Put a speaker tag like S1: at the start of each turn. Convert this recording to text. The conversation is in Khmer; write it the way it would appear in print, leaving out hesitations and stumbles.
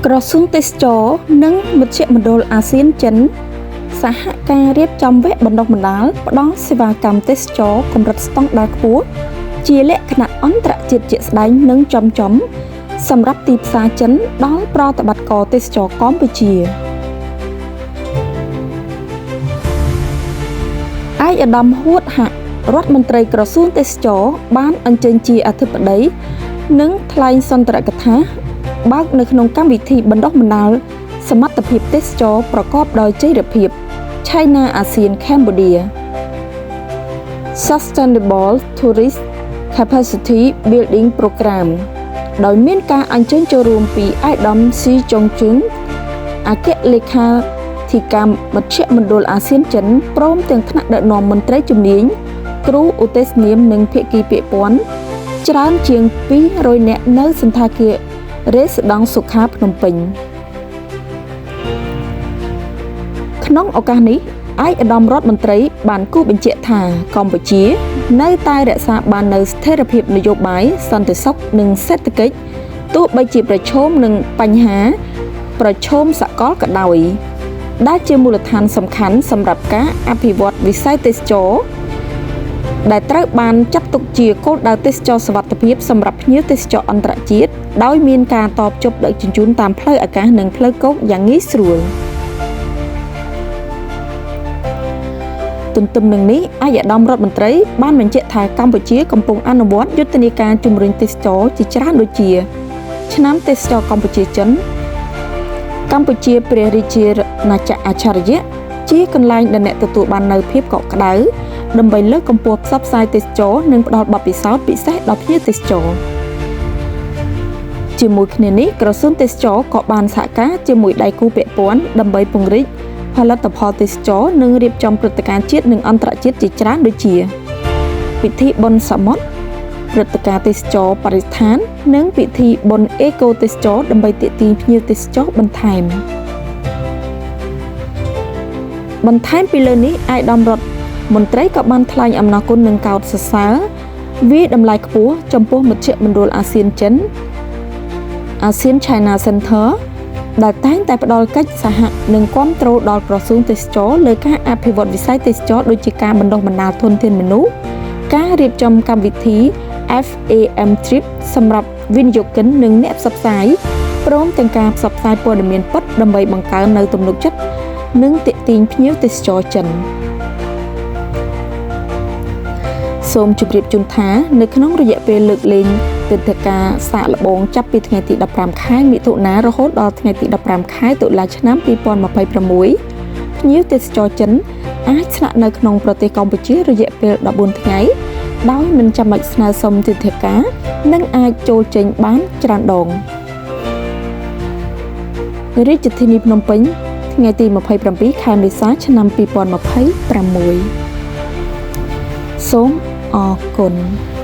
S1: ក្រសួងទេសចរណ៍និងមជ្ឈមណ្ឌលអាស៊ានចិន សហការរៀបចំវគ្គបណ្ដុះបណ្ដាលផ្ដល់សេវាកម្មទេសចរណ៍កម្រិតស្តង់ដារខ្ពស់ជាលក្ខណៈអន្តរជាតិជាក់ស្ដែងនិងចំចំសម្រាប់ទីផ្សារចិនដល់ប្រតិបត្តិករទេសចរកម្ពុជាឯកឧត្តមហួតហាក់រដ្ឋមន្ត្រីក្រសួងទេសចរណ៍បានអញ្ជើញជាអធិបតីនិងថ្លែងសន្ទរកថាបើកនៅក្នុងកម្មវិធីបណ្ដុះបណ្ដាលសមត្ថភាពទេសចរណ៍ប្រកបដោយចីរភាព China ASEAN Cambodia Sustainable Tourist Capacity Building Program ដោយមានការអញ្ជើញចូលរួមពីឯកឧត្តមស៊ីចុងជុនអគ្គលេខាធិការមជ្ឈមណ្ឌលអាស៊ានចិនព្រមទាំងថ្នាក់ដឹកនាំមន្ត្រីជំនាញគ្រូឧទ្ទេសនាមនិងភាគីពាក់ព័ន្ធច្រើនជាង200នាក់នៅសណ្ឋាគាររេស្តង់សុខាភ្នំពេញក្នុងឱកាសនេះឯកឧត្តមរដ្ឋមន្ត្រីបានគូសបញ្ជាក់ថាកម្ពុជានៅតែរក្សាបាននូវស្ថិរភាពនយោបាយសន្តិសុខនិងសេដ្ឋកិច្ចទោះបីជាប្រឈមនឹងបញ្ហាប្រឈមសកលក៏ដោយដែលជាមូលដ្ឋានសំខាន់សម្រាប់ការអភិវឌ្ឍវិស័យទេសចរណ៍ដែលត្រូវបានចាត់ទុកជាគោលដៅទេសចរណ៍សុវត្ថិភាពសម្រាប់ភ្ញៀវទេសចរអន្តរជាតិដោយមានការតភ្ជាប់ដឹកជញ្ជូនតាមផ្លូវអាកាសនិងផ្លូវគោកយ៉ាងងាយស្រួល។ទន្ទឹមនឹងនេះឯកឧត្តមរដ្ឋមន្ត្រីបានបញ្ជាក់ថាកម្ពុជាកំពុងអនុវត្តយុទ្ធនាការជំរុញទេសចរណ៍ជាច្រើនដូចជាឆ្នាំទេសចរណ៍កម្ពុជាចិនកម្ពុជាព្រះរាជាណាចក្រអច្ឆរិយៈជាកន្លែងដែលអ្នកទទួលបាននូវភាពកក់ក្ដៅដើម្បីលើកកម្ពស់ផ្សព្វផ្សាយទេសចរណ៍និងផ្ដល់បទពិសោធន៍ពិសេសដល់ភ្ញៀវទេសចរជាមួយគ្នានេះក្រសួងទេសចរណ៍ក៏បានសហការជាមួយដៃគូពាក់ព័ន្ធដើម្បីពង្រីកផលិតផលទេសចរណ៍និងរៀបចំព្រឹត្តិការណ៍ជាតិនិងអន្តរជាតិជាច្រើនដូចជាពិធីបុណ្យសមុទ្រព្រឹត្តិការណ៍ទេសចរណ៍បរិស្ថាននិងពិធីបុណ្យអេកូទេសចរណ៍ដើម្បីទាក់ទាញភ្ញៀវទេសចរបន្ថែមបន្ថែមពីលើនេះឯកឧត្តមរដ្ឋមន្ត្រីក៏បានថ្លែងអំណរគុណនិងកោតសរសើរវាយតម្លៃខ្ពស់ចំពោះមជ្ឈមណ្ឌលអាស៊ានចិន ASEAN China Center ដែលតែងតែផ្ដល់កិច្ចសហនិងគាំទ្រដល់ក្រសួងទេសចរណ៍លើការអភិវឌ្ឍវិស័យទេសចរណ៍ដូចជាការបណ្ដុះបណ្ដាលធនធានមនុស្សការរៀបចំកម្មវិធី FAM Trip សម្រាប់វិនិយោគិននិងអ្នកផ្សព្វផ្សាយព្រមទាំងការផ្សព្វផ្សាយព័ត៌មានពិតដើម្បីបង្កើននូវទំនុកចិត្តនិងទាក់ទាញភ្ញៀវទេសចរចិនសូមជម្រាបជូនថានៅក្នុងរយៈពេលលើកលែងទិដ្ឋាការសាកល្បងចាប់ពីថ្ងៃទី15ខែមិថុនារហូតដល់ថ្ងៃទី15ខែតុលាឆ្នាំ2026ភ្ញៀវទេសចរចិនអាចស្នាក់នៅក្នុងប្រទេសកម្ពុជារយៈពេល14ថ្ងៃដោយមិនចាំបាច់ស្នើសុំទិដ្ឋាការនិងអាចចូលចេញបានច្រើនដងរាជធានីភ្នំពេញថ្ងៃទី27ខែមេសាឆ្នាំ2026សូមអរគុណ។